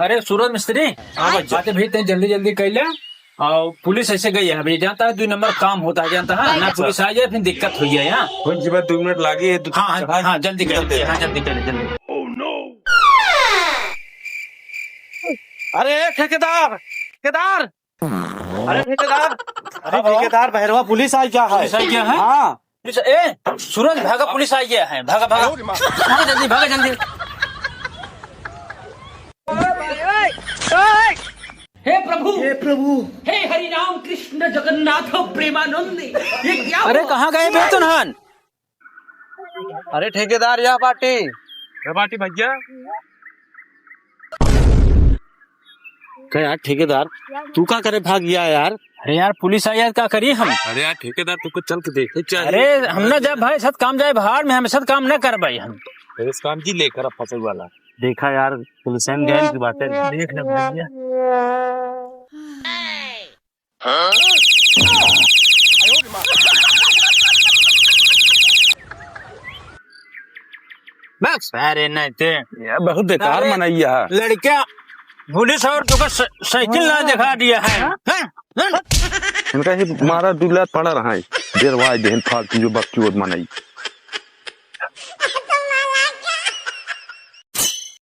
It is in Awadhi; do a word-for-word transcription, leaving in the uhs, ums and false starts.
अरे सूरज मिस्त्री, हाँ भैया। बातें भी तय जल्दी जल्दी कर ले। और पुलिस ऐसे गई है, अभी जानता है, दो नंबर काम होता है, जानता है ना, पुलिस आ जाए फिर दिक्कत हो जाए। हाँ, हो जी, बस दो मिनट लागी है, दो हाँ, हाँ, हाँ, जल्दी कर ले, हाँ, जल्दी कर ले, जल्दी। अरे ठेकेदार, ठेकेदार, अरे ठेकेदार, अरे ठेकेदार, बहरवा पुलिस आ गया है। पुलिस आ गया है? हाँ। पुलिस, ए, सूरज, भागा, पुलिस आ गया है, भागा, भागा। भागा जल्दी, भागा जल्दी। हे प्रभु, हे प्रभु। हे हरि राम कृष्ण जगन्नाथ प्रेमानंद, ये क्या अरे हुआ? कहाँ गए बे तुनहन? अरे ठेकेदार, यह बाटी। यह बाटी भैया। का यार ठेकेदार, तू का करे भाग गया यार? अरे यार, पुलिस आई यार, का करी हम? अरे यार ठेकेदार, तुमको चल के देखे चाहिए। अरे हम ना जाए भाई, साथ काम जाए बाहर में, हम साथ काम ना कर भाई हम। अरे काम जी लेकर अब फसल वाला। देखा यार, पुलिस में गए की बातें देख ले भैया। बस, अरे नहीं ते। ये बहुत बेकार अरे, मनैया है। लड़का पुलिस और तुका स-, साइकिल ना दिखा दिया है। हाँ? हाँ? इनका ही मारा दुला पड़ा रहा है। देर वाई देहन फालतू जो बकचोद मनई।